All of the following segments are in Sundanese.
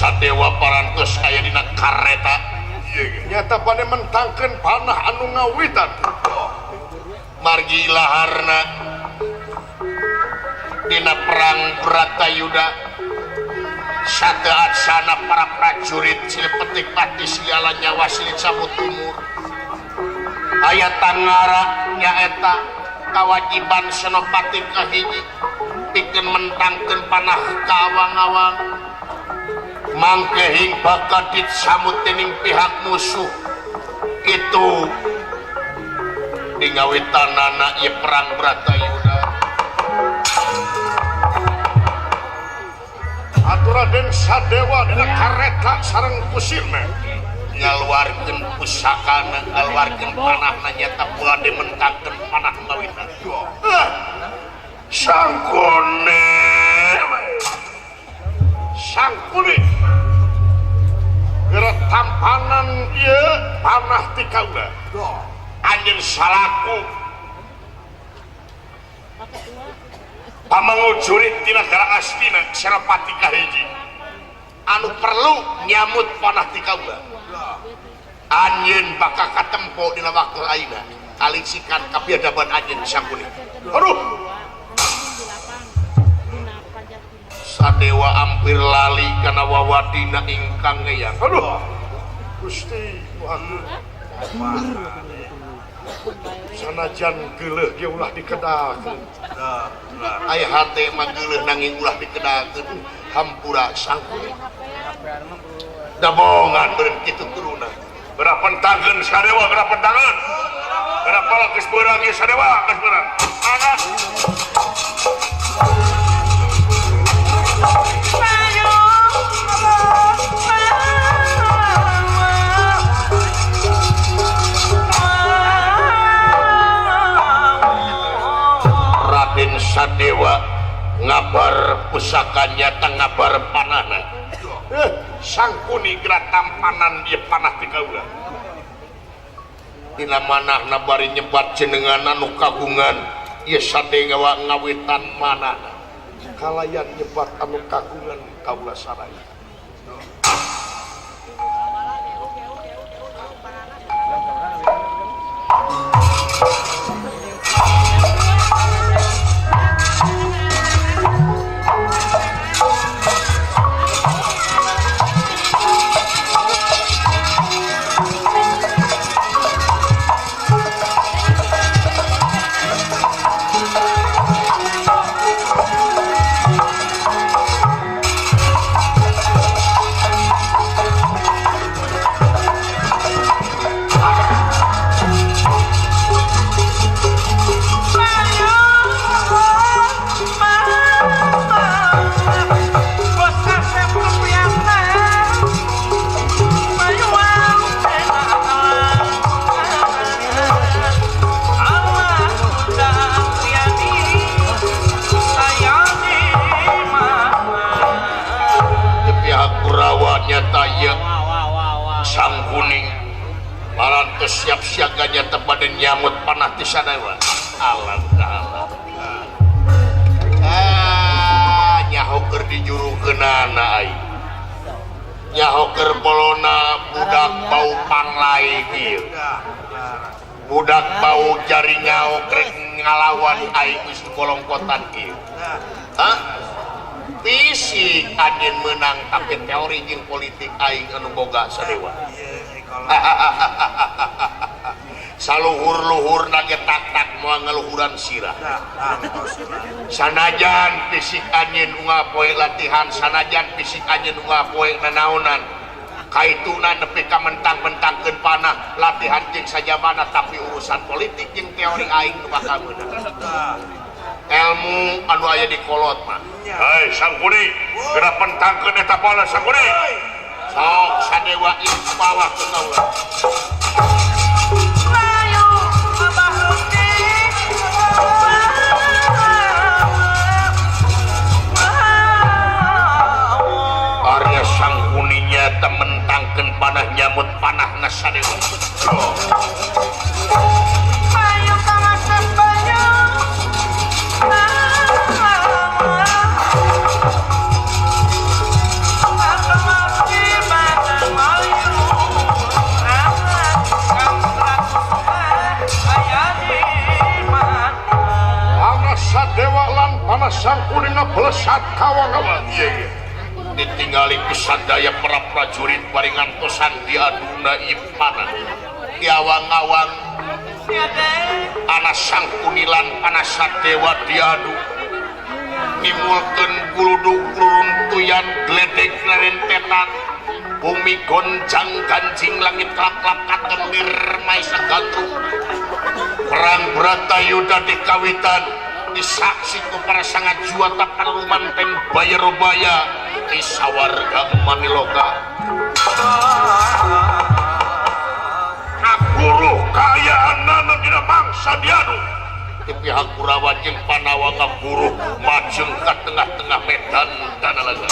Sadewa parantos aya dina kareta. Nyata bade mentangkeun panah anu ngawitan. Margi laharna dina perang Bratayuda sateat sana para prajurit silih petik pati segala nyawa silih cabut umur. Aya tangara nyaeta kawajiban Senopati kahiji pikeun mentangkeun panah ka awang-awang. Mangkehing bakal disamut dening pihak musuh itu di ngawitanana ieu perang Bratayuda. Atur Raden Sadewa dina kareta sareng kusirna ngaluarkeun pusakana, ngaluarkeun panahna nyata bade mentangkeun panah ngawitan. Sangkone sangkuni geura tampanan ieu panah ti kaula. Anjeun salaku pamangujurit ti nagara Astina Senopati kahiji anu perlu nyamut panah ti kaula. Anjeun bakal katempo dina waktu ayeuna kalisikan kabiadaban anjeun sangkuni. Aduh, Sadewa ampir lali kana wawadina ingkang ngeyang. Aduh, Gusti Muhammad. Sanajan geuleuh ge ulah dikedalkeun. Aya hate mah geuleuh nanging ulah dikedalkeun. Hampura sangkuni. Dabongan beureun kitu kuduna. Geura pentangkeun Sadewa, geura pentangkeun. Geura palak geus beurang ieu Sadewa, geus beurang. Anak. Raden Sadewa ngabar pusakanya ngabar panahna. Sangkuni geura tampanan ieu panah ti kaula. Dina manahna bari nyebat jenengan anu kagungan ieu Sadewa ngawitan manahna. Kalayan nyebat anu kagungan kaula saraya. Sangkuning parantos siap siaganya tepade nyamut panah ti Sadewa. Alam taala. Ah, nyaho keur dijurukeunana aing. Nyaho keur bolona budak bau panglai kieu. Budak bau jari nyao krek ngalawan aing geus bolongkotan kieu. Hah? Fisik anjeun menang tapi teori jeung politik aing anu boga Sadewa. Saluhur-luhurna ge tak-tak moal ngaluhuran sirah. Sanajan fisik anjeun unggal poe latihan, sanajan fisik anjeun unggal poe nanaonan. Kaituna nepi ka mentang-mentangkeun panah latihan jeung sajabana tapi urusan politik jeung teori aing nu bakal meunang. Ilmu anu aya di kolot mah. Hei Sangkuni, geura pentangkeun eta panah Sangkuni. Sok Sadewa ieu bawah ke kaula. Arya Sangkuninya tementangkeun panah nyamut panahna Sadewa. Sangkuni ngablesat kawang-kawang. Iya iya. Ditinggali ku sadaya para prajurit bari ngantosan diaduna ieu panah. Diawang-awang Ana Sangkuni lan Panah Sadewa diadu. Nimulkeun guludug ruruntuyan gledeg lerentetan. Bumi goncang ganjing langit klap-klap katemir maisa gandrung. Perang Bratayuda dikawitan disaksi ku para sangat juata palumanten Bayarobaya di sawarga Maniloka. Ngaguruh kaayaanana dina mangsa diadu. Di pihak Kurawa jeung Pandawa ngaguruh majeng ka tengah-tengah medan Danalaga.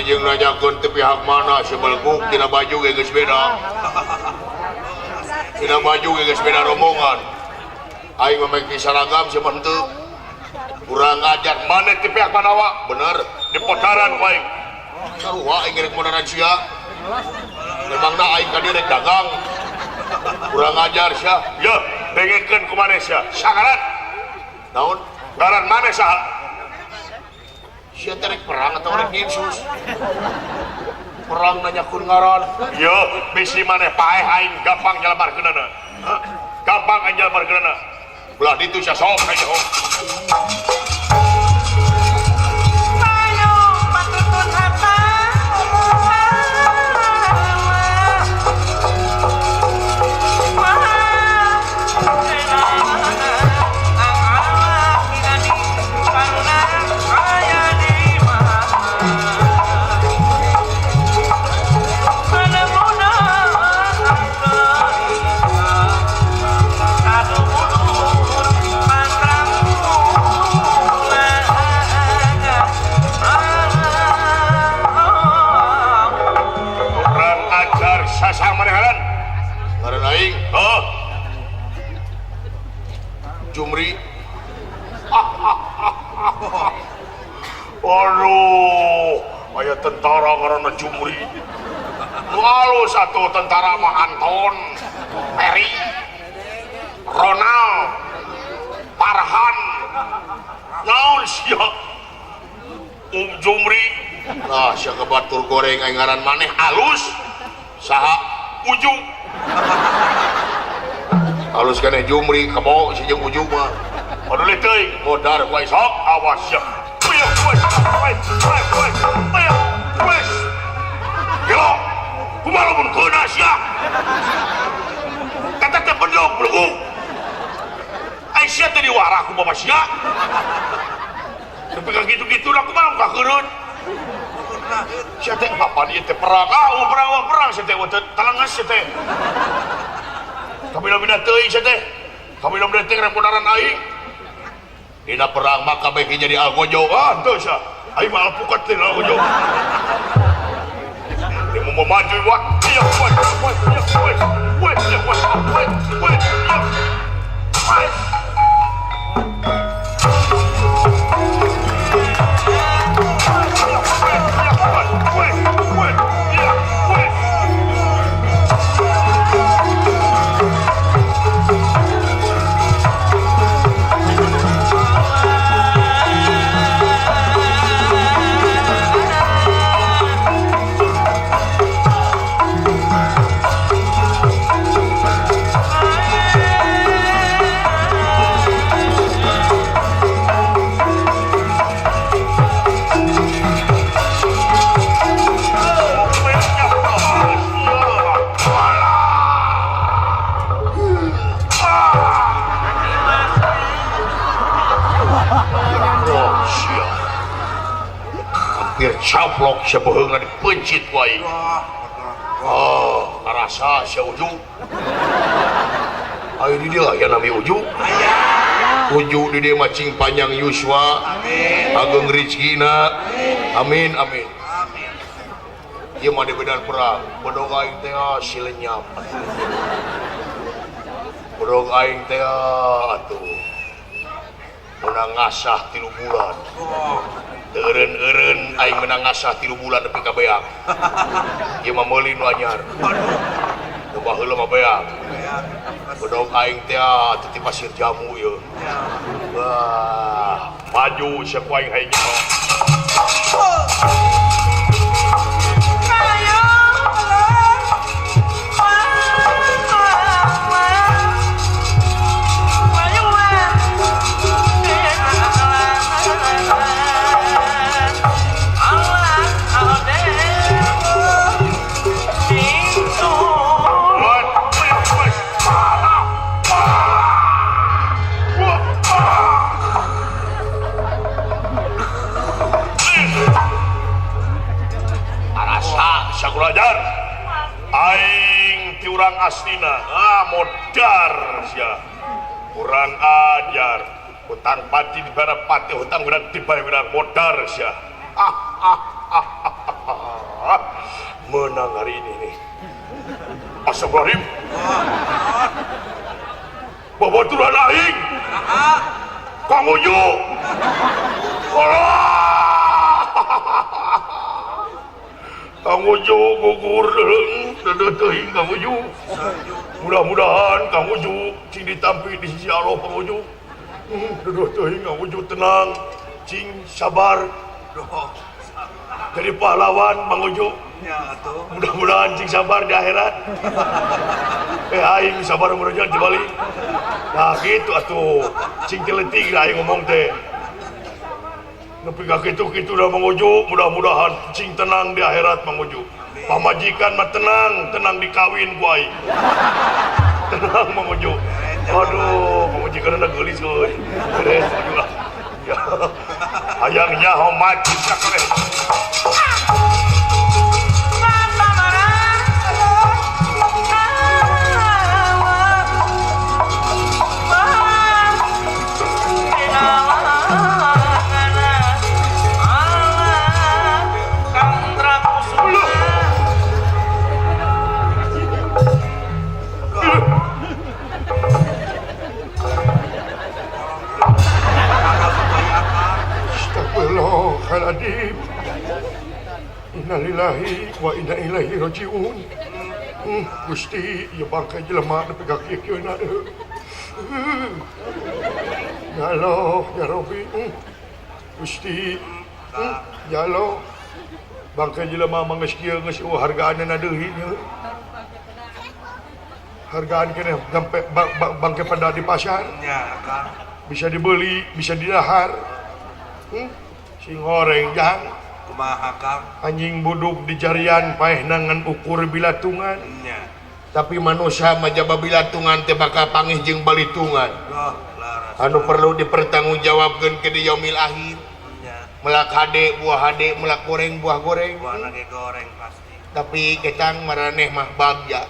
Jeung nanyakeun teu pihak mana sebelguk tina baju ge geus beda. Tina baju ge geus beda rombongan. Aing mah make seragam sia mah henteu. Kurang ajar maneh ti pihak Pandawa? Bener, di podaran ku aing. Sarua aing rek modaran sia. Memangna aing ka dieu rek dagang. Kurang ajar sia. Yeuh, dengekeun ku maneh sia. Sangaran. Naon? Ngaran maneh saha? Sia teh rek perang atau rek nyinsus? Perang nanyakeun ngaran. Yeuh, bisi maneh paeh aing gampang nyalamarkeunana. Gampang aing nyalamarkeunana. Belah ditu sia sok aing ho. Jumri. Aduh, aya tentara ngaranna Jumri. Nu alus atuh tentara mah Anton, Peri, Ronald, Farhan. Naon sia? Jumri. Lah sia kebatur goreng aing ngaran maneh alus. Saha? Ujung. Halus keneh Jumri kebo si jeung Ujung mah. Paduli teuing modar ku aing sok awas sia. Puyuh wes wes wes wes wes. Gelo. Kumaha lamun keuna sia? Eta teh bedog beluguk. Ai sia teh diwarah ku bapa sia. Tapi ka kitu-kitu lah kumaha ka keureun. Sia teh kapan ieu teh perang? Ah, perang perang sia teh telenges sia teh. Kabina-bina teuing sia teh. Kabina-bina teuing rek modaran aing. Dina perang mah kabeh jadi algojo. Ah, henteu sia. Aing mah alpukat teh algojo. Dia mau maju wak. Iya, wak, wak, wak, wak, wak, wak, wak, wak. Sapeheungna dipencit ku aing. Oh, ngarasa sia Uju. Ayo di dieu aya nami Uju. Uju di dieu mah cing panjang yuswa. Amin. Ageng rezekina. Amin amin. Amin. Ieu mah di medan perang, bedog aing teh si lenyap. Bedog aing teh atuh. Menang ngasah 3 bulan. Eureun-eureun aing menang ngasah 3 bulan nepi ka beak. Ieu mah meuli nu anyar. Nu baheula mah beak. Bedog aing teh atuh ti pasir jamu ieu. Wah, maju sia ku aing hayang nyaho. Aing ti urang aslina modar sia kurang ajar hutang pati dibayar pati hutang berat dibayar berat modar sia menang hari ini nih astagfirullahaladzim babaturan aing Kang Uju Kang Uju gugur teuing Kang Uju. Mudah-mudahan Kang Uju cing ditampi di sisi Allah Kang Uju. Duduh teuing Kang Uju tenang, cing sabar. Jadi pahlawan Bang Uju. Mudah-mudahan cing sabar di akhirat. Aing sabar mudah-mudahan di Bali. Nah gitu atuh. Cing teletik lah aing ngomong teh. Nepi ka kitu-kitu dah Mang Uju, mudah-mudahan cing tenang di akhirat Mang Uju. Pamajikan mah tenang, tenang dikawin ku aing. Tenang Mang Uju. Aduh, pamajikan na geulis euy. Beres Mang Uju lah. Ya. Hayang nyaho mati sakaleh. Innalillahi wa inna ilaihi rajiun. Gusti, ieu bangkai jelema nepi ka kieu-kieuna. Ya Allah, ya Rabbi. Gusti, ya Allah. Bangkai jelema mah geus kieu geus eueuh hargaanna deui nya. Hargaan keneh sampai bangkai pada di pasar. Bisa dibeli, bisa didahar. Sing goreng jang. Anjing buduk di jarian paeh nangan ukur bilatungan. Tapi manusia mah jaba bilatungan teh bakal pangih jeung balitungan. Anu perlu dipertanggungjawabkeun ke di yaumil akhir. Melak hade buah hade, melak goreng buah goreng. Buahna ge goreng pasti. Tapi ketang maraneh mah bagja.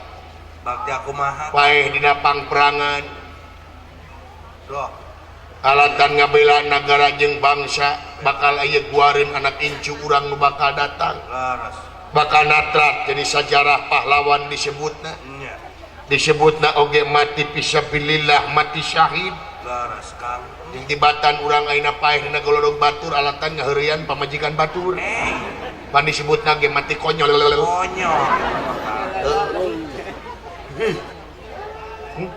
Bagja kumaha? Paeh dina pangperangan. Loh. Alatan ngabela nagara jeung bangsa bakal aya guareun anak incu urang nu bakal datang. Bakal natrat jadi sajarah pahlawan disebutna. Disebutna oge mati fisabilillah, mati syahid. Jeung tibatan urang ayeuna paeh dina golodog batur alatan ngaheureuyan pamajikan batur. Pan disebutna ge mati konyol. Konyol.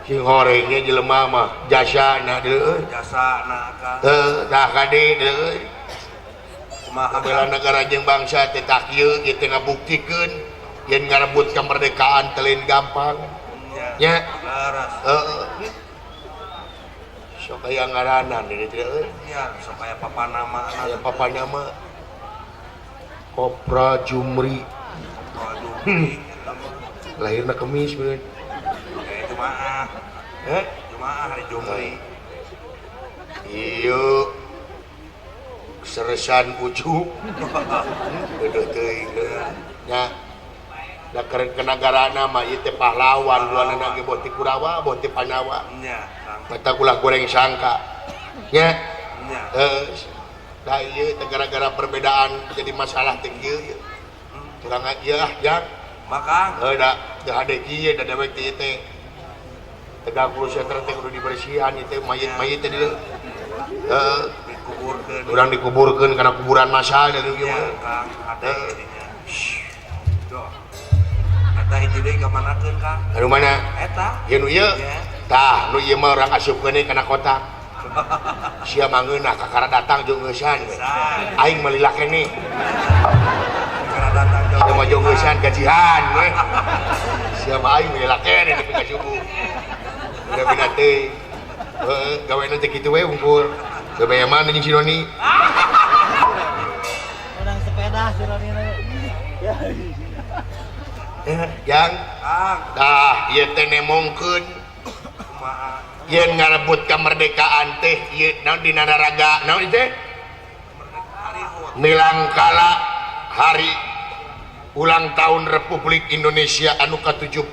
Sing horengnya jelema mah jasana deui. Jasana Kang. Heuh, tah kade deui. Kumaha bela negara jeung bangsa teh tah kieu ieu teh ngabuktikeun yen ngarebut kemerdekaan teh lain gampang. Nya. Leres. Heeh. Sok aya ngaranan deui teh euy. Nya, sok aya papanama. Aya papanama. Kopra Jumri. Kopra Jumri. Lahirna Kemis bener. Jumaah. Jumaah hari Jumri. Iya. Seresan ujug heueuh teuing nya. Da kenegaraan mah ieu teh pahlawan duanana ge boh ti Kurawa boh ti Pandawa. Nya, Kang. Mata ulah goreng sangka nya. Nya. Heeh. Da ieu teh gara-gara perbedaan jadi masalah teh kieu ieu. Kurang ieu ah jang. Maka heuh da teu hade kieu da dewek teh ieu teh. Tegang puluh center teh kudu dibersihan ieu teh mayit-mayit teh dieu. Heeh. Dikuburkeun. Urang dikuburkeun kana kuburan massal da kieu Nya, mah. Kang, hade jadinya. Duh. Eta hiji deui kamanakeun, Kang? Anu mana? Eta. Ieu nu ieu? Nya. Tah, nu ieu mah urang asupkeun kana kotak. Sia mangeunah kakara datang jeung geusan we. Aing mah lila keneh. Kakara datang jeung Sia mah jeung geusan gajihan we. Sia mah aing lila keneh nepi ka subuh. Udah bina teuing. Heeh, gawena teh kitu we unggul. Teu mana jeung si Doni. Urang sepeda si Doni. Jang. Kang. Tah, ieu teh nemongkeun. Kumaha? Yen ngarebut kemerdekaan teh ieu naon dina naraga naon teh? Milangkala hari ulang tahun Republik Indonesia anu ka-72.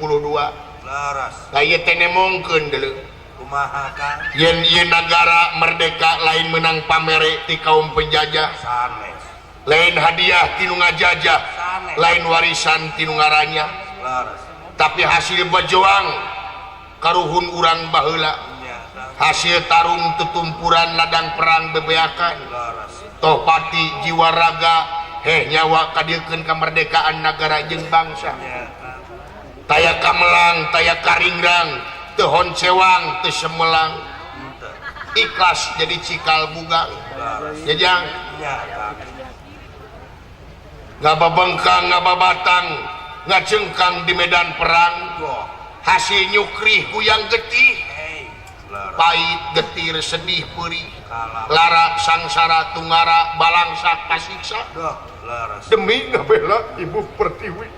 Leres. Tah ieu teh nemongkeun deuleu. Kumaha, Kang? Yen ieu nagara merdeka lain menang pamere ti kaum penjajah. Sanes. Lain hadiah ti nu ngajajah, Sanes. lain warisan ti nu ngaranya. Leres. Tapi hasil berjuang karuhun urang baheula. Nya, Kang. Hasil tarung tetumpuran ladang perang bebeakan. Leres. Toh pati jiwa raga heh nyawa kadieukeun kemerdekaan nagara jeung bangsa. Nya, Kang. Taya kamelang, taya karingrang, teu honcewang, teu semelang. Henteu. Ikhlas jadi cikal bugang. Leres. Jajang. Nya, Kang. Ngababengkang, ngababatang, ngacengkang di medan perang. Duh. Hasil nyukrih kuyang getih. Hei. Leres. Pahit getir sedih perih. Kalah. Lara sangsara tunggara balangsa kasiksa. Duh, leres. Demi ngabela Ibu Pertiwi.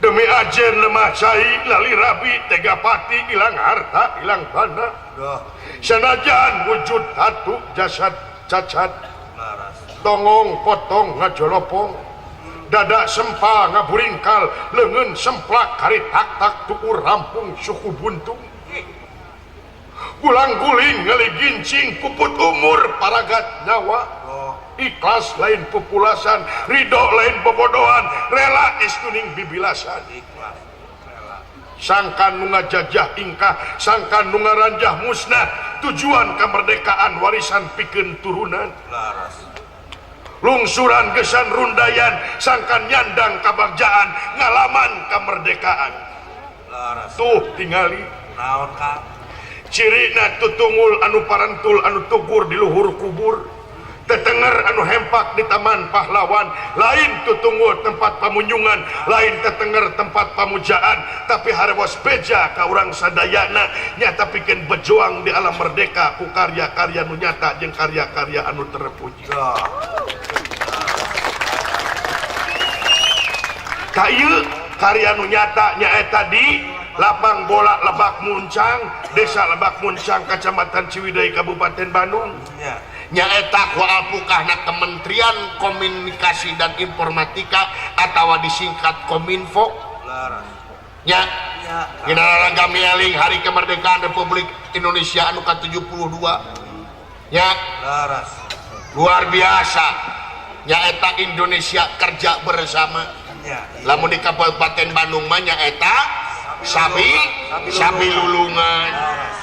Demi ajen lemah cai lali rabi tega pati hilang harta hilang tanah. Duh. Sanajan wujud tatu jasad cacat. Leres. Tongong potong ngajolopong. Dada sempa ngaburingkal leungeun semplak kari tak-tak tukur rampung suku buntung. Gulang guling ngeligincing puput umur paragat nyawa. Oh. Ikhlas lain pupulasan, ridho lain bobodohan, rela istuning bibilasan. Ikhlas, rela. Sangkan nu ngajajah ingkah, sangkan nu ngaranjah musnah, tujuan kemerdekaan warisan pikeun turunan. Laras. Lungsuran gesan rundayan, sangkan nyandang kabagjaan, ngalaman kemerdekaan. Laras. Tuh tingali. Naon Kang? Cirina tutungul anu parantul anu tugur di luhur kubur. Tetenger anu hempak di taman pahlawan, lain tutungul tempat pamunyungan, lain tetenger tempat pamujaan, tapi harewos beja ka urang sadayana nyata pikeun berjuang di alam merdeka ku karya-karya nu nyata jeung karya-karya anu terpuji. Ka ieu karya nu nyata nyaeta di lapang bola Lebak Muncang, Desa Lebak Muncang, Kecamatan Ciwidey, Kabupaten Bandung. Nyaeta ku alpukahna Kementerian Komunikasi dan Informatika atawa disingkat Kominfo. Nya, dina rangka mieling Hari Kemerdekaan Republik Indonesia anu ka-72. Nya, luar biasa. Nyaeta Indonesia kerja bersama. Lamun di Kabupaten Bandung mah nyaeta sabi sabi lulungan.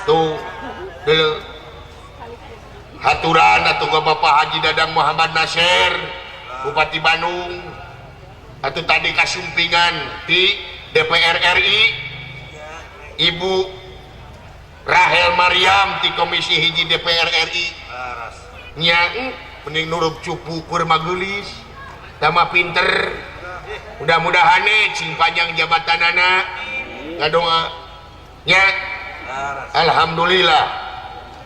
Tuh, deuleu. Haturan atuh ka Bapak Haji Dadang Muhammad Nasir, Bupati Bandung. Atuh tadi kasumpingan di DPR RI, Ibu Rahel Mariam di Komisi Hiji DPR RI. Nya, mending nurup cupu keur mageulis, tama pinter. Mudah-mudahan cing panjang jabatanana. Ngadoa. Nya. Alhamdulillah.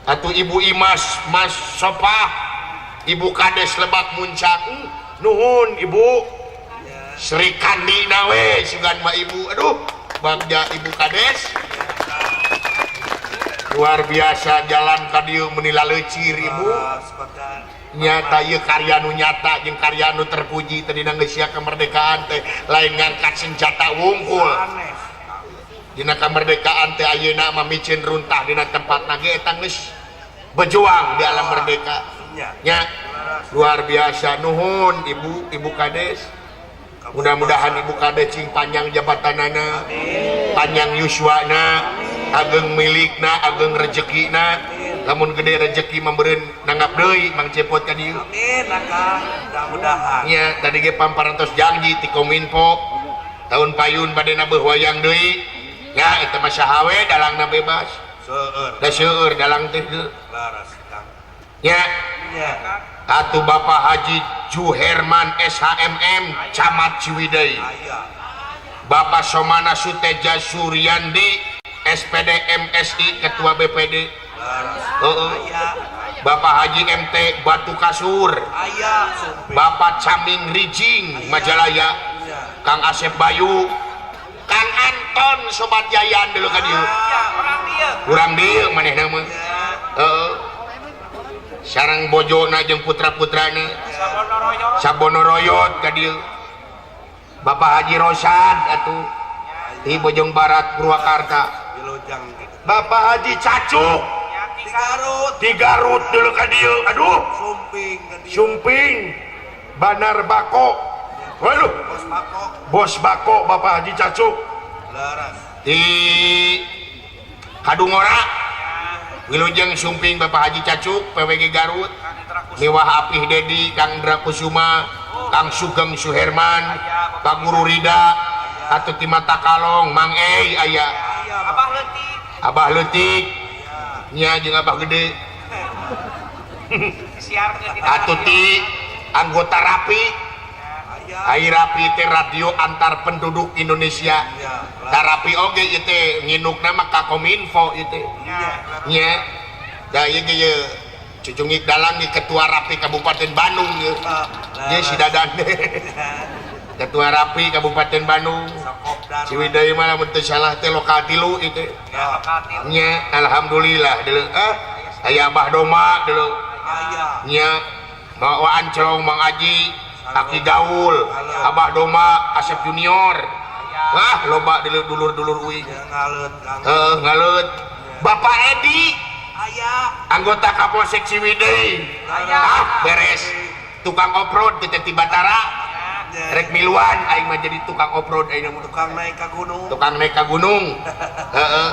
Atuh Ibu Imas Mas Sopah, Ibu Kades Lebak Muncang, nuhun Ibu. Sri Kandi nawe sugan mah Ibu. Aduh, bagja Ibu Kades. Luar biasa jalan ka dieu meuni laleucir Ibu. Nyata ieu karya nu nyata jeung karya nu terpuji tadi geus sia kemerdekaan teh lain ngangkat senjata wungkul. Dina kemerdekaan teh ayeuna mah micin runtah dina tempatna ge eta geus berjuang di alam merdeka. Nya luar biasa nuhun Ibu, Ibu Kades. Mudah-mudahan Ibu Kades cing panjang jabatanana, panjang yuswana, ageng milikna, ageng rezekina. Lamun gede rezeki membeureun nanggap deui Mang Cepot ka dieu. Amin akang, mudah-mudahan. Nya tadi ge pamparantos janji ti Kominfo tahun payun bade nabeuh wayang deui. Ya eta mah saha we dalangna bebas. Seueur. Da seueur dalang teh deui. Laras Kang. Nya. Nya. Atuh Bapak Haji Juherman SHMM Camat Ciwidey. Bapak Somana Suteja Suryandi SPD MSI Ketua BPD. Bapak Haji MT Batu Kasur. Bapak Caming Rijing Majalaya. Kang Asep Bayu, Kang Anton Sobat Yayan dulu ka dieu. Urang dieu manehna mah. Heeh. Sareng bojona jeung putra-putrana. Sabono royot ka dieu. Bapak Haji Rosad atuh di Bojong Barat Purwakarta. Bapak Haji Cacuk di Garut dulu ka dieu. Aduh, Sumping Banar Bako. Waduh, Bos Bako Bapak Haji Cacuk di Kadungora. Wilujeng Sumping Bapak Haji Cacuk PWG Garut. Miwah Apih Dedi, Kang Dra Kusuma, Kang Sugeng Suherman, Kang Guru Rida, atuh ti Mata Kalong, Mang Ei aya. Abah Leutik. Nya jeung Abah Gede. Atuh ti anggota Rapi. Ai Rapi teh radio antar penduduk Indonesia. Da Rapi oge ieu teh nginukna mah ka Kominfo ieu teh. Nya. Da ieu ge ieu Cucungik Dalang Ketua Rapi Kabupaten Bandung ieu. Ieu si Dadan. Ketua Rapi Kabupaten Bandung. Ciwidey mah lamun teu salah teh lokal tilu ieu teh. Nya alhamdulillah deuleu ah aya Abah Doma deuleu. Nya Mang Anclong Mang Aji Aki Gaul, Abah Doma, Asep Junior. Wah, loba deuleu dulur-dulur uing. Heuh, ngaleut. Bapak Edi anggota Kapolsek Ciwidey. Ah, beres. Tukang off-road teh ti Batara. Rek miluan aing mah jadi tukang off-road aing mah tukang naik ka gunung. Tukang naik ka gunung. Heeh.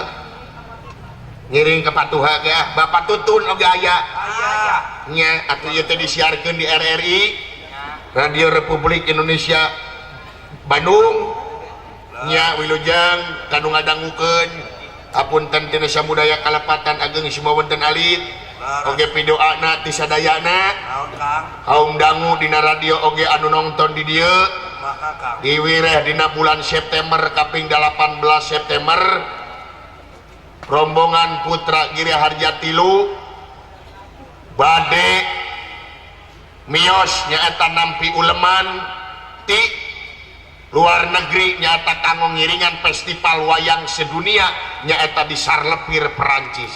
Ngiring ke Patuha ge ah, Bapak Tutun oge aya. Nya atuh ieu teh disiarkeun di RRI. Radio Republik Indonesia Bandung. Nya wilujeng kanu ngadangukeun. Apunten tina samudaya kalepatan ageng sumawonten alit. Oge pidoana ti sadayana. Kaum dangu dina radio oge anu nongton di dieu. Diwireh dina bulan September kaping 18 September rombongan Putra Giri Harja Tilu bade mios nyaeta nampi uleman ti luar negeri nyaeta kanggo ngiringan festival wayang sedunia nyaeta di Sarlepir Perancis.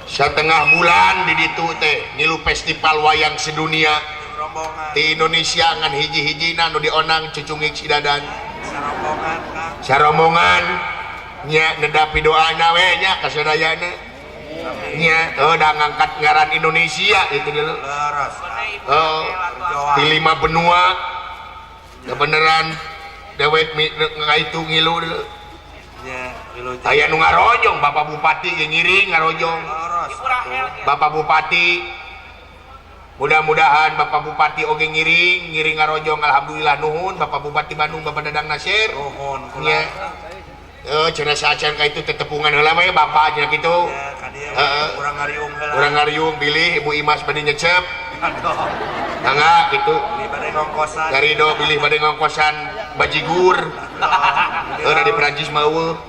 Setengah bulan di ditu teh ngilu festival wayang sedunia di Indonesia ngan hiji-hijina nu dionang Cucungik si Dadan. Sarombongan nya nedapi doana we nya ka sadayana. Nya udah ngangkat ngaran Indonesia itu dulu. Oh, di 5 benua kebenaran dewek ngaitu ngilu dulu. Aya nu ngarojong Bapak Bupati ge ngiring ngarojong. Bapak Bupati mudah-mudahan Bapak Bupati oge ngiring ngiring ngarojong alhamdulillah nuhun Bapak Bupati Bandung Bapak Dadang Nasir. Nuhun. Nya. Cenah saacan ka itu tetepungan heula we Bapak cenah kitu. Heeh. Urang ngariung heula. Urang ngariung bilih Ibu Imas bade nyecep. Mangga kitu. Bilih bade ngongkosan. Garido bilih bade ngongkosan bajigur. Heuh da di Perancis mah eueuh.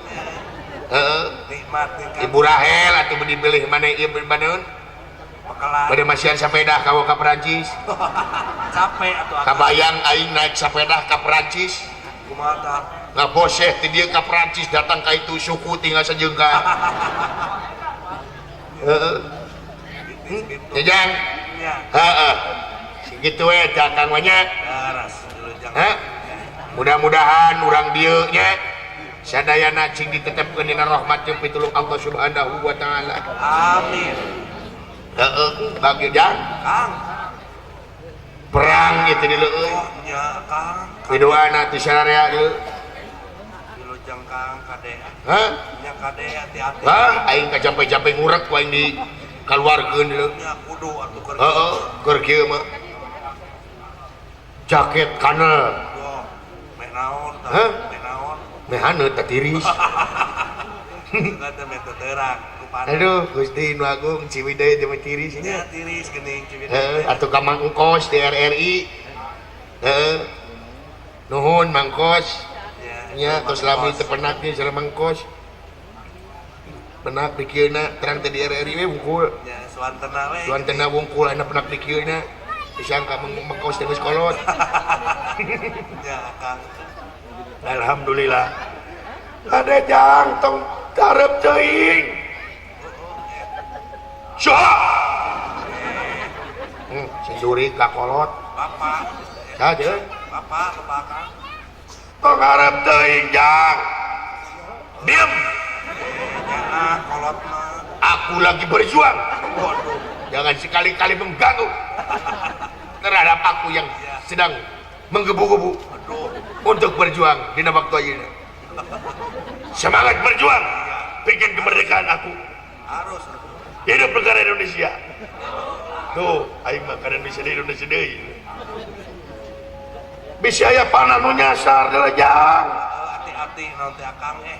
Heeh. Nikmat. Ibu Rahel atuh bade bilih mane ieu baneun. Bade masihan sepeda ka ka Perancis. Capek atuh. Kabayang aing naik sepeda ka Perancis. Kumaha tah? Ngaboseh ti dieu ka Perancis datang ka itu suku tinggal sajengkal. Heeh. Jang. Heeh. Gitu we Kang nya. Hah? Mudah-mudahan urang dieu nya sadayana cing ditetepkeun dina rahmat jeung pitulung Allah Subhanahu wa taala. Amin. Heeh, bagi jang. Kang. Perang ieu teh dieu euy. Oh nya Kang. Piduana ti sararea dieu. Wilujeng Kang kade. Hah? Nya kade hati-hati. Hah, aing kajampe-jampe ngurek ku aing di kaluarkeun dieu. Nya kudu atuh keur. Heeh, keur kieu mah. Jaket kanel. Oh, meh naon tah? Hah? Meh naon? Meh haneut tah tiris. Teu meh teu terang ku panas. Aduh, Gusti Nu Agung Ciwidey teh meh tiris nya. Nya tiris geuning Ciwidey. Heeh, atuh ka Mang Engkos di RRI. Heeh. Nuhun Mang Kos. Nya tos lami teu penak ge sareng Mang Kos. Penak di kieuna terang teh di RRI we wungkul. Nya suantena we. Suantena wungkul aya penak di kieuna. Disangka mengkos teh geus kolot. Ya, Kang. Alhamdulillah. Ada jang tong tarep teuing. Syah. Senduri ka kolot. Bapak. Saha teh? Bapak, bapak Kang. Tong harep teuing jang. Diam. Ya, kolot mah. Aku lagi berjuang. Waduh. Jangan sekali-kali mengganggu terhadap aku yang sedang menggebu-gebu untuk berjuang di waktu ayeuna. Semangat berjuang, bikin kemerdekaan aku. Harus. Hidup negara Indonesia. Tuh, aing mah kana Indonesia di Indonesia deui. Bisa aya panah nu nyasar jang. Hati-hati naon teh Akang eh.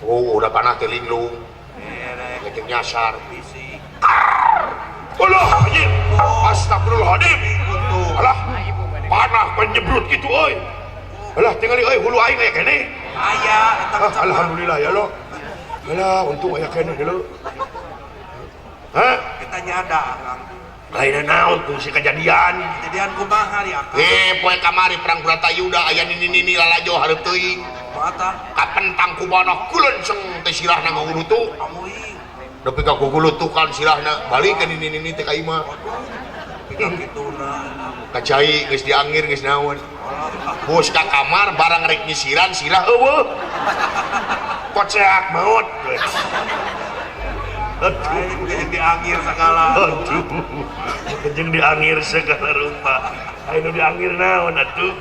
Oh, udah panah teh linglung. Ngecek nyasar. Bisi. Allah, anjir. Astagfirullahaladzim. Alah, panah penyebrut gitu euy. Alah, tingali euy hulu aing aya keneh. Aya eta. Alhamdulillah ya Allah. Alah, untung aya keneh deuleu. Hah? Kita nyada Kang. Lain naon kungsi kejadian. Kejadian kumaha di Akang? Poe kamari perang Bratayuda aya nini-nini lalajo hareup teuing. Mata. Kapentang ku banah kulenceng teh sirahna ngagulutuk. Amuing. Nepi ka gugulutukan sirahna balik ka nini-nini teh ka imah. Ka cai geus diangir geus naon. Bos ka kamar barang rek nyisiran sirah eueuh. Koceak maut. Aduh, jeung diangir segala. Aduh. Jeung diangir segala rupa. Aya nu diangir naon atuh?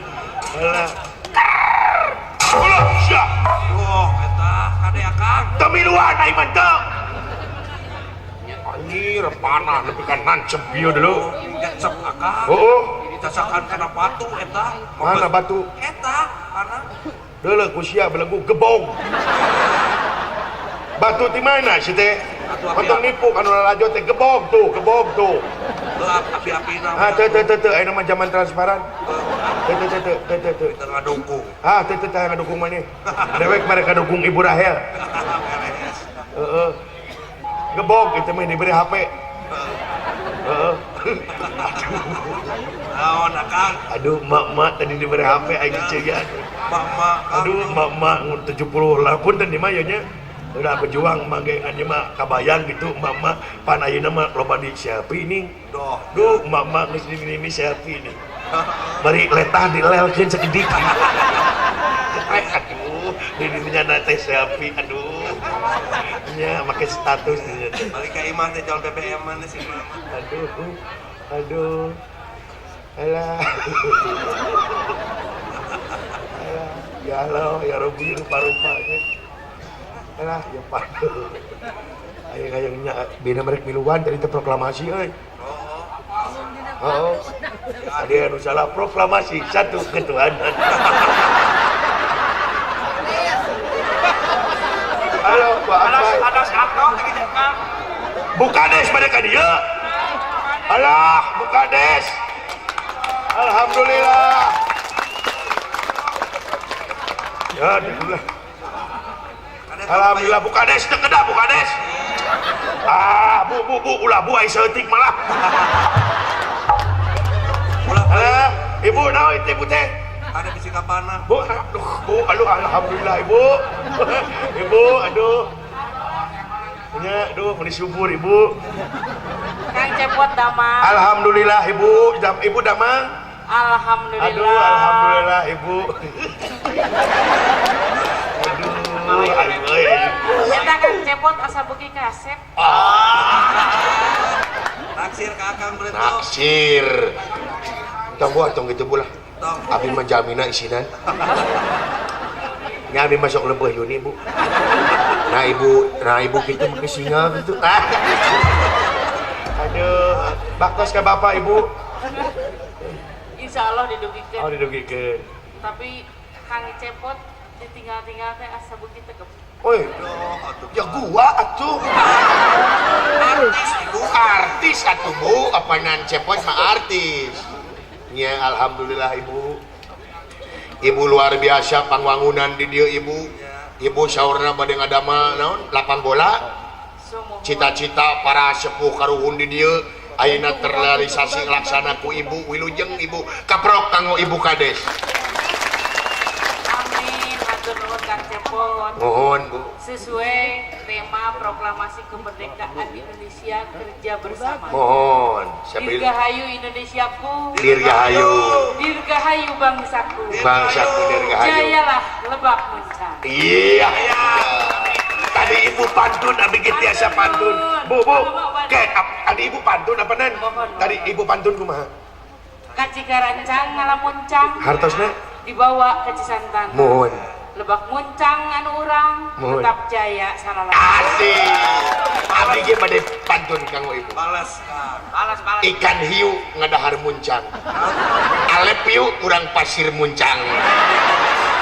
Alah. Ulah sia. Duh, eta kade Akang. Teu miluan aing mah teu. Anjir, panah nepi ka nancep ieu deuleu. Gecep Akang. Heeh. Dicacakan kana batu eta. Mana batu? Eta, panah. Deuleu ku sia belegu gebong. Batu di mana sih teh? Potong nipu anu lalajo teh gebog tuh, gebog tuh. Api-api Ah, teu teu teu teu aya mah zaman transparan. Teu teu teu teu teu teu. Teu ngadukung. Ah, teu teu teu ngadukung maneh. Dewek mereka dukung Ibu Rahel. Heeh. Gebog itu mah diberi HP. Heeh. Aduh. Naon Akang? Aduh, mak-mak tadi diberi HP aing ceria. Mak-mak. Aduh, mak-mak 70 pun tadi mah nya. Udah berjuang mangge ngan mah kabayang gitu mama pan ayeuna mah loba di selfie nih. Doh. Duh, mama geus di selfie nih. Bari letah dilelkeun sakedik. Aduh, di dinya teh selfie aduh. Nya make status dinya teh. Balik ka imah teh jual BBM mana sih mama. Aduh. Aduh. Alah. Alah, ya Allah, ya Rabbi rupa-rupanya. Alah, ya padu. Ayo kayaknya bina mereka miluan tadi teh proklamasi euy. Oh. Ada anu salah proklamasi satu ketuhanan. Halo, Pak. Ada sakau teh kitu. Bukades mereka dia. Alah, Bukades. Alhamdulillah. Ya, alhamdulillah. Alhamdulillah Bukades teu kedah Bukades. Ah, bu bu bu ulah bu ai saeutik malah. Ulah. Alah, ibu naon itu ibu teh? Ada bisi kapana. Bu, aduh, bu, aduh, alhamdulillah ibu. Ibu, aduh. Nya, duh meni subur ibu. Kang Cepot damang. Alhamdulillah ibu, ibu damang. Alhamdulillah. Aduh, alhamdulillah ibu. Aduh, aing euy. Eta Kang Cepot asa beuki kasep. Ah. Naksir ka Akang berarti. Naksir. Tong gua tong gitu bulah. Tong. Abi mah jamina isinan. Nya abi masuk leumpeuh Yuni, Bu. Nah ibu gitu make singa gitu. Aduh, baktos ka bapak ibu. Insya Allah didugikeun. Oh, didugikeun. Tapi Kang Cepot ditinggal-tinggal teh asa beuki tegep. Oi, ya gua atuh. Artis ibu. Artis atuh Bu, apanan Cepot mah artis. Nya alhamdulillah ibu. Ibu luar biasa pangwangunan di dieu ibu. Ibu saurna bade ngadamel naon? Lapang bola. Cita-cita para sepuh karuhun di dieu ayeuna terrealisasi laksana ku ibu wilujeng ibu kaprok kanggo ibu kades. Amin, hatur nuhun Kang Cepot. Mohon Bu. Sesuai tema proklamasi kemerdekaan Indonesia kerja bersama. Mohon. Dirgahayu Indonesiaku. Dirgahayu. Dirgahayu bangsaku. Bangsaku dirgahayu. Jayalah Lebak Muncang. Iya. Tadi ibu pantun, abi ge tiasa pantun. Bu, bu. Ke, tadi ibu pantun apa nan? Tadi ibu pantun kumaha? Ka Cikarancang ngalamuncang. Hartosna dibawa ke Cisantan. Mohon. Lebak Muncang anu urang tetap jaya salalana. Asik. Abi ge bade pantun kanggo ibu. Balas, balas, balas. Ikan hiu ngadahar muncang. Alep hiu urang pasir muncang.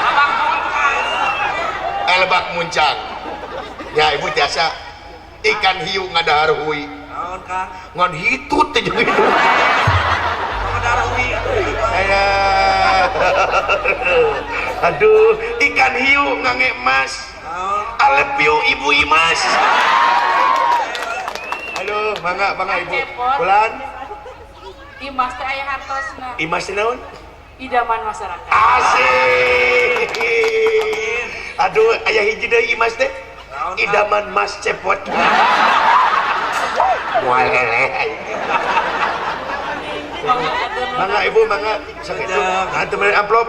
Lebak Muncang. Lebak Muncang. Ya ibu tiasa ikan hiu ngadahar hui. Naon Kang? Ngan hitut teh jeung itu. Ngadahar hui. Aduh, ikan hiu ngange emas. Alep hiu ibu imas. Aduh, mangga mangga ibu. Bulan. Imas teh aya hartosna. Imas teh naon? Idaman masyarakat. Asik. Aduh, aya hiji deui imas teh. Idaman Mas Cepot. Moal eleh. Mangga ibu, mangga. Sakit. Nah, teu mere amplop.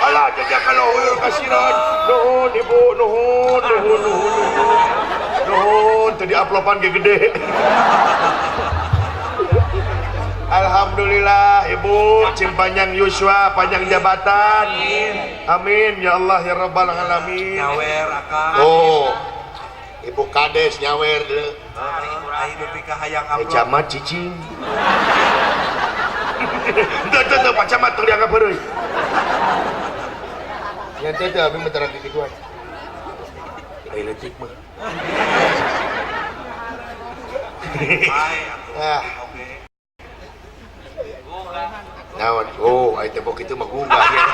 Alah jajak kalau huyur kasiran. Nuhun ibu, nuhun, nuhun, nuhun, nuhun. Nuhun, teu diamplopan ge gede. Alhamdulillah ibu, cing panjang yuswa, panjang jabatan. Amin ya Allah ya rabbal alamin. Nyawer akang. Oh. Ibu kades nyawer deui. Aing nepi ka hayang amplop. Camat cicing. Teu teu teu Pak Camat tong dianggap heureuy. Nya teh teh abi mah terang kikituan. Ai leutik mah. Ah. Naon? Oh, ai tembok itu mah gugah ya.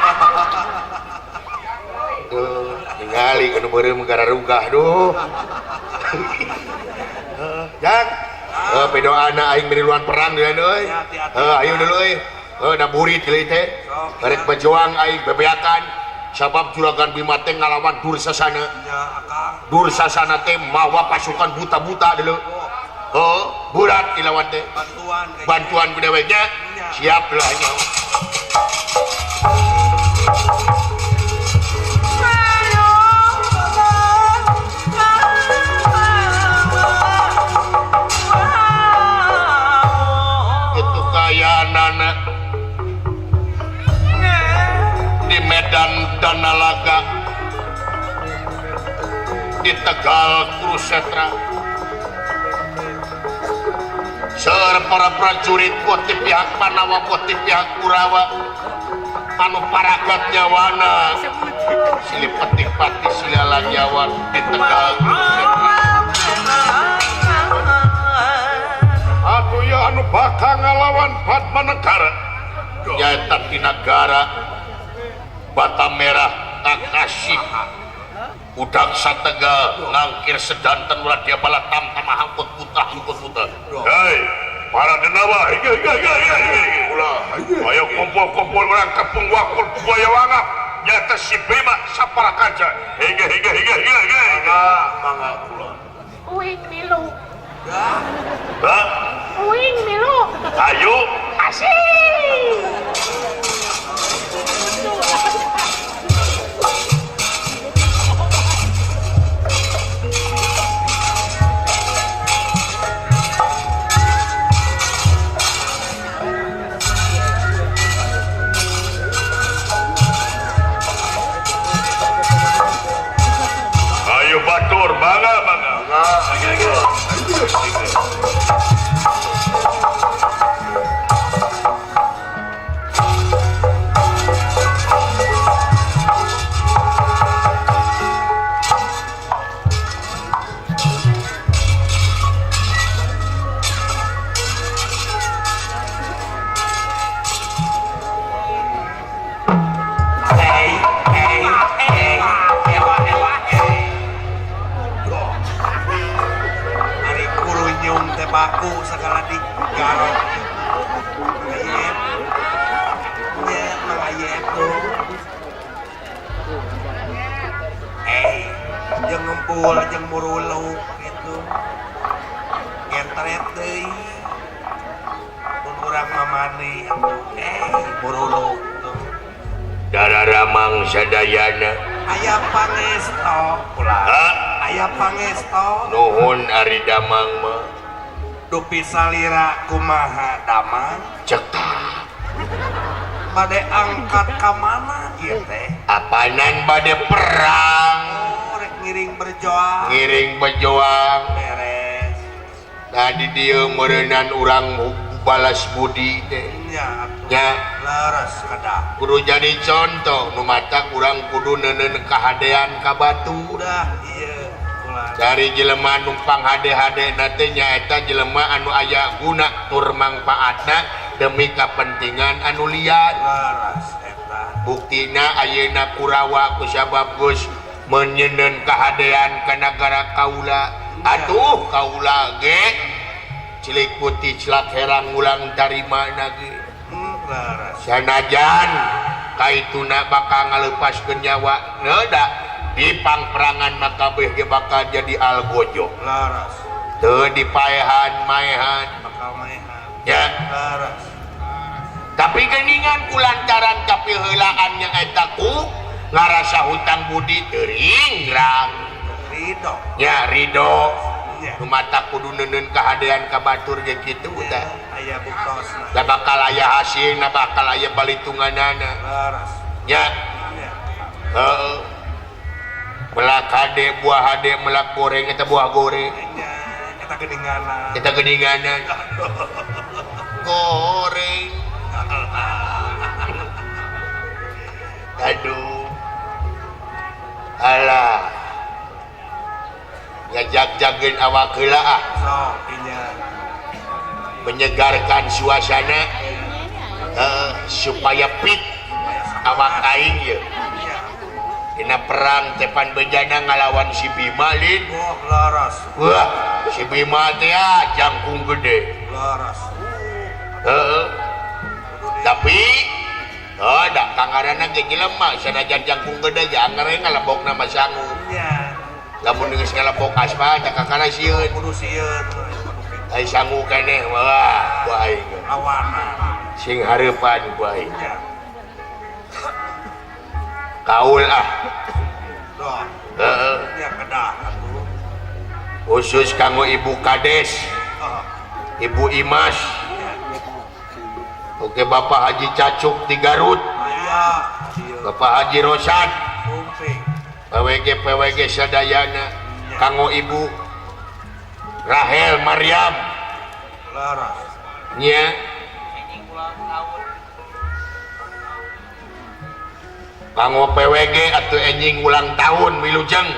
Duh, ningali anu beureum gararugah duh. Heeh, Jang. Heuh, pedoana aing miriluan perang deui euy. Heuh, ayo dulu euy. Heuh, da burit deui teh. Rek berjuang aing bebeakan. Sabab Juragan Bima teh ngalawan Dursasana. Dursasana teh mawa pasukan buta-buta dulu. Heuh, burat dilawan teh. Bantuan ku deweknya. Siap lah nya. Itu kayanana di Medan Danalaga di Tegal Kurusetra. Seur para prajurit poti pihak Panawa poti pihak Kurawa anu paragat nyawana silih petik pati silala nyawa di Tegal Kurusetra. Atuh ya anu bakal ngalawan Padmanegara nyaeta di nagara Bata Merah Kakasih Udang Sategal ngangkir sedanten ulah dia bala tamtama hangkut putra hangkut putra. Hei, para denawa, ulah, ayo kumpul-kumpul orang kepung wakul buaya wangap. nyata si Bima saparakanca. Hege hege hege hege hege. Mangga kulon. Uing milu. Hah? Uing milu. Ayo. Asik. Ayo batur, mangga mangga. Baku segala di garok ayep nya mang ayep tuh jeung ngempul jeung muruluk gitu ngentret deui mun urang mamani atuh muruluk tuh Dararamang sadayana aya pangesto ulah aya pangesto nuhun ari damang mah dupi salira kumaha damang cetak bade angkat ka mana ieu teh apanan bade perang oh, rek ngiring berjoang beres nah di dieu meureunnan urang balas budi teh nya atuh nya leres kedah kudu jadi contoh nu matak urang kudu neuneun kahadean ka batu udah ieu dari jelema numpang hade-hade nanti nyaeta jelema anu aya guna tur mangpaatna demi kepentingan anu lian. Buktina ayeuna Kurawa kusabab geus menyeunkeun kahadean ka nagara kaula. Atuh kaula ge cilik putih celak herang ulang tarima ge. Sanajan kaituna bakal ngalepaskeun nyawa neuda di pangperangan maka beh ge bakal jadi algojo. Laras. Teu dipaehan maehan. Bakal maehan. Ya. Laras. Tapi geuningan kulantaran kapiheulaan nya eta ku ngarasa hutang budi teuring rang. Ridho. Ya ridho. Ya. Nu mata kudu neuneun kahadean ka batur ge kitu tah. Aya buktosna. Da bakal aya hasilna bakal aya balitunganana. Laras. Ya. Heeh. Melak hade buah hade melak goreng eta buah goreng eta geuninganan eta geuninganan goreng aduh alah ngajag-jagkeun awak heula ah sok inya menyegarkan suasana supaya fit awak aing ye. Dina perang tepan bejana ngalawan si Bima lin. Oh, laras. Wah, si Bima teh jangkung gede. Laras. Heeh. Tapi oh da kangaranna ge jelema sanajan jangkung gede ge angere ngalebokna mah sangu. Nya. Lamun geus ngalebok aspal teh kakara sieun. Kudu sieun. Ai sangu keneh wah ku aing. Lawanna. Sing hareupan ku aing. Kaul ah. Heeh. Khusus kanggo Ibu Kades, Ibu Imas. Oke Bapak Haji Cacuk di Garut. Bapak Haji Rosad. PWG PWG sadayana kanggo Ibu Rahel Maryam. Nya. Kanggo PWG atau enjing ulang tahun wilujeng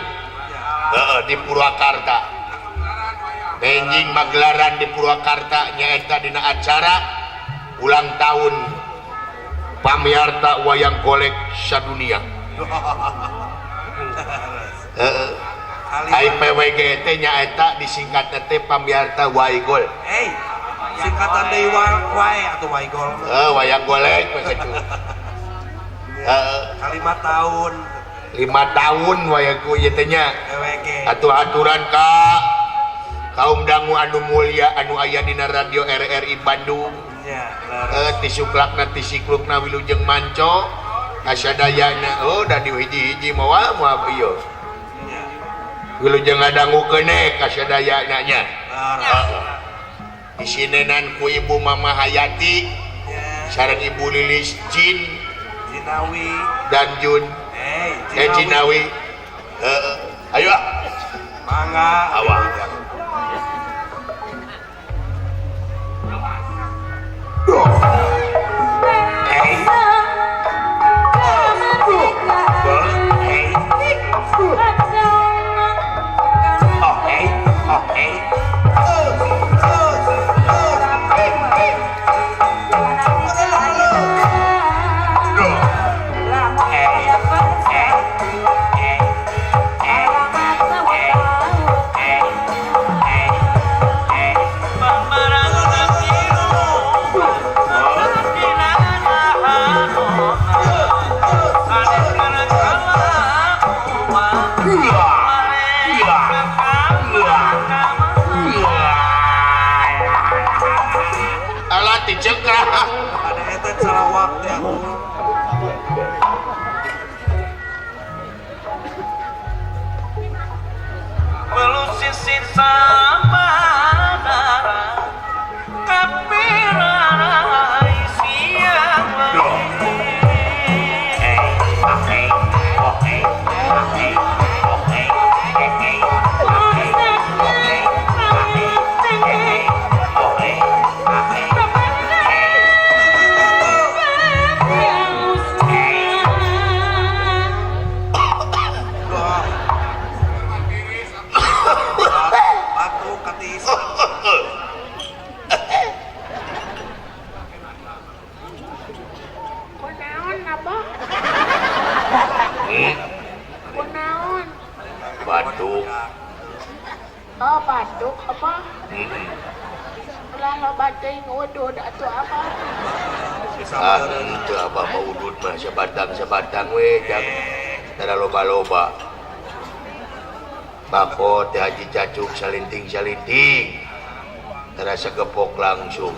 di Purwakarta. Enjing magelaran di Purwakarta nyaeta dina acara ulang tahun Pamiarta Wayang Golek sadunia. Heeh. Ai PWG teh nyaeta disingkat teh Pamiarta Waigol. Singkatan deui wae atuh Waigol. Heuh, wayang golek we kitu. Heeh. 5 tahun. 5 tahun wae ku ieu teh nya. Ewege. Atuh aturan ka kaum dangu anu mulia anu aya dina radio RRI Bandung. Nya, leres. Ti suklakna ti siklukna wilujeng manco kasadayana oh da di hiji-hiji moal moal ieu. Nya. Wilujeng ngadangukeun kasadayana nya. Leres. Heeh. Disinenan ku Ibu Mama Hayati sareng Ibu Lilis Jin Jinawi dan Jun. Jinawi. Heeh. Ayo ah. Mangga. Awak. Batuk. Oh, batuk apa? Ulah loba teuing udud atuh apa? Ah, henteu abah mah udud mah sabatang-sabatang we jang tara loba-loba. Bako teh Haji Cacuk salinting-salinting. Terasa gepok langsung.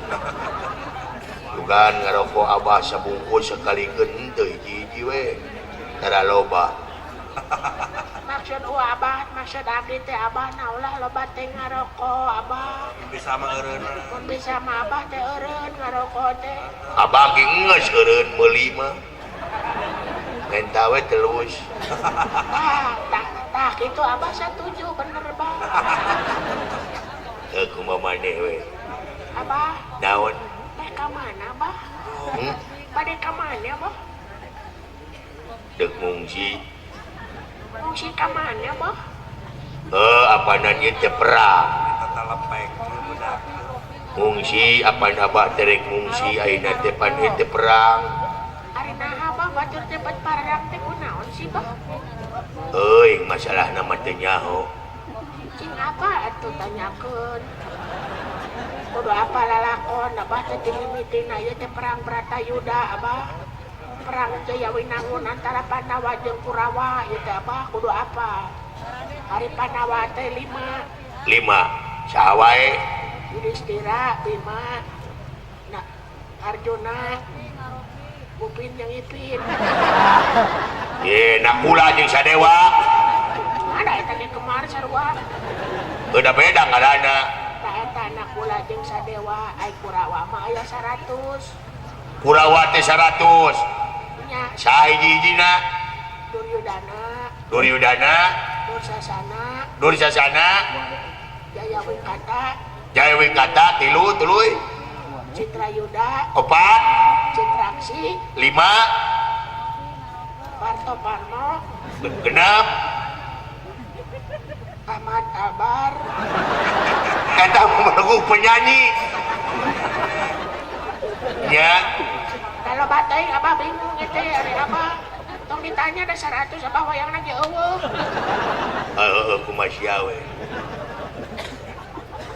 Dugan ngarokok abah sabungkus sakalikeun henteu hiji-hiji we. Tara loba. Maksud abah, maksud abdi teh abah na ulah loba teh ngarokok abah. Bisa mah eureun. Mun bisa mah abah teh eureun ngarokok teh. Abah ge geus eureun meuli mah. Menta we telus. Tah, tah kitu abah satuju bener bah. Heuh kumaha maneh we. Abah. Naon? Teh ka mana abah? Bade ka mana abah? Deuk ngungsi. Ngungsi ka mana abah? Apanan ieu teh perang. Ngungsi apan abah teh rek ngungsi ayeuna teh pan ieu teh perang. Ari naha abah batur teh bet parang teh kunaon sih bah? Euy, masalahna mah teu nyaho. Cing apa atuh tanyakeun. Kudu apa lalakon abah teh dimimitina ieu teh perang Bratayuda abah. Perang Jayawinangun antara Pandawa jeung Kurawa ieu teh abah kudu apa? Ari Pandawa teh 5. 5. Saha wae? Yudhistira, Bima, nah, Arjuna, Upin jeung Ipin. Ye, Nakula jeung Sadewa. Ada eta ge kemar sarua. Beda beda ngaranna. Tah eta Nakula jeung Sadewa, ai Kurawa mah aya 100. Kurawa teh 100. Nya. Saha hiji-hijina? Duryudana. Duryudana, Dursasana, Dursasana, Jayawikata, Jayawikata 3 tuluy. Citrayuda, 4, Citraksi, 5, Partoparno, 6, Ahmad Albar. Eta mah penyanyi. Nya. Kalau batai abah bingung eta ari abah. Tong ditanya da 100 abah wayangna ge eueuh. Heueuh kumaha sia we.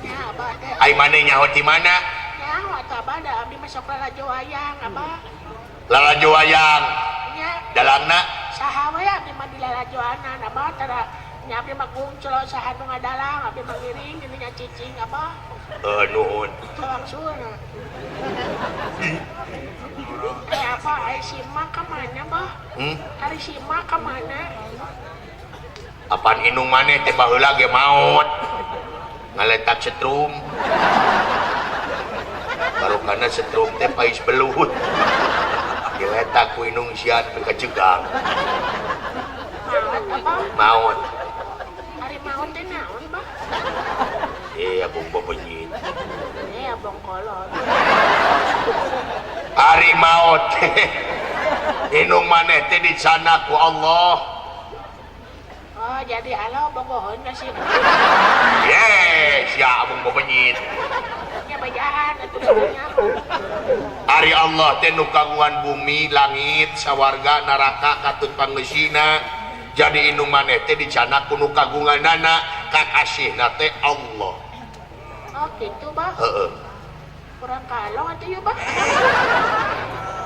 Nya abah teh. Ai maneh nyaho ti mana? Nyaho atuh abah da abdi mah sok lalajo wayang abah. Lalajo wayang. Nya. Dalangna saha we abdi mah dilalajoanan abah tara nya abdi mah gungclo saha nu ngadalang abdi mah ngiring gini nya cicing abah. Nuhun. Langsung. Apa ari si Mak ka mana bah? Ari si Mak ka mana? Apaan indung maneh teh baheula ge maot. Ngaletak setrum. Baru kana setrum teh pais belut. Diletak ku indung sian teu kacegang. Maot abah? Maot. Ari maot teh naon bah? Abong bebenyit. Abong kolot. Ari maot teh indung maneh teh dicana ku Allah. Oh, jadi Allah bogoheun ka si. Yes, ya abong bebenyit. Nya bajahan atuh nya. Ari Allah teh nu kagungan bumi, langit, sawarga, neraka katut pangeusina. Jadi indung maneh teh dicana ku nu kagunganana, kakasihna teh Allah. Oh, gitu bah. Heeh. Kurang kalong atuh ieu bah.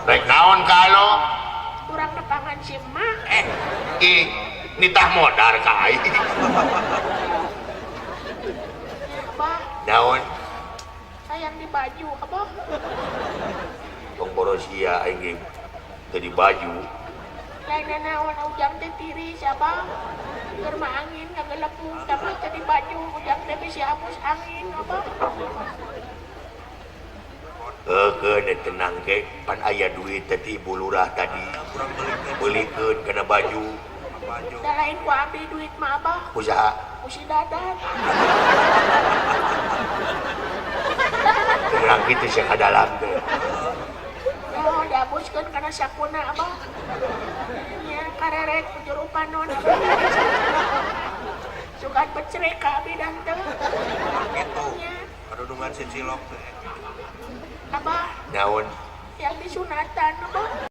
Rek naon kalong? Kurang nepangan si emak. Ih, nitah modar ka aing. Abah. Naon? Sayang di baju abah. Tong boros sia aing ge teu di baju. Lain naon ujang teh tiris abah. Keur mah angin ngagelepung tapi teu di baju ujang teh bisi hapus angin abah. Heukeun tenang ge pan aya duit teh ti ibu lurah tadi. Beulikeun kana baju. Da lain ku abdi duit mah abah. Ku saha? Ku si Dadan. Tenang kitu sia ka dalam teh. Oh, diabuskeun kana sakuna abah. Nya karerek ku juru panon abah. Sugan becerek ka abdi dan teh. Kitu. Kadudungan si cilok teh. Abah. Naon? Yang disunatan abah.